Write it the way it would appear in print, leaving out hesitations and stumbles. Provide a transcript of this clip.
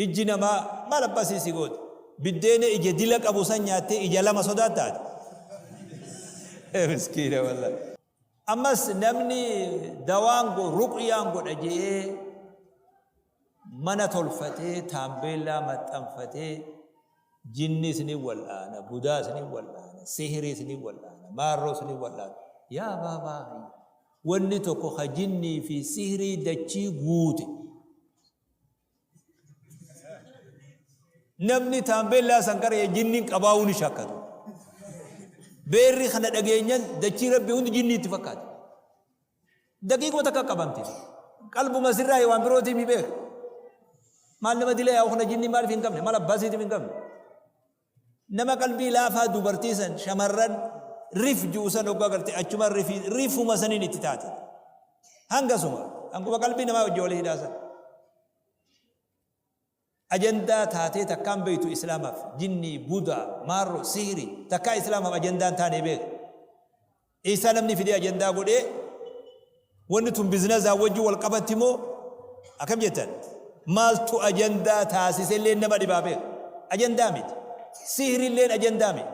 Ijji namaa maal abbaa sii si gooti? Biddeena ija dila qabu san nyaattee ija lama sodaatta ati? Miskiina wallahi. Ammas namni dawaan ruqyaan godha je'ee mana tolfatee taambeellaa maxxanfatee jinni isinin wal'aana, budaa isinin wal'aana, sihrii isinin wal'aana, maarroo isinin wal'aana. Yaa baabaa wanni tokko ka jinnii fi sihrii dachii guute. Namni taambeellaa san qara'e jinniin qabaa'uu ni shakkatu. Beerri kana dhageenyan dachii rabbi hundi jinnii itti fakkaate. Daqiiquma takka qabamte. Qalbuma sirraa waan birootii mi beeka. Maal nama dila yaa'u kana jinnii maaliif hin qabne? Maal abbaa isiitiif hin qabne? Nama qalbii laafaa dubartii san shamarran rif ji'u san hoggaa garte achuma rifii rifuma saniin itti taate. Hangasuma hanguma qalbii namaa wajji walii hidhaa san. Ajandaa taatee takkaan beektu islaamaaf jinnii, budaa, maarroo, sihrii takkaa islaamaaf ajandaan taanee beeka. Eessaa namni fidee ajandaa godhee wanni tun bizinazaa wajji wal qabatti moo akkam jettan? Maaltu ajandaa taasise illee nama dhibaa beeka. Ajandaa miti. Sihri illeen ajandaa miti.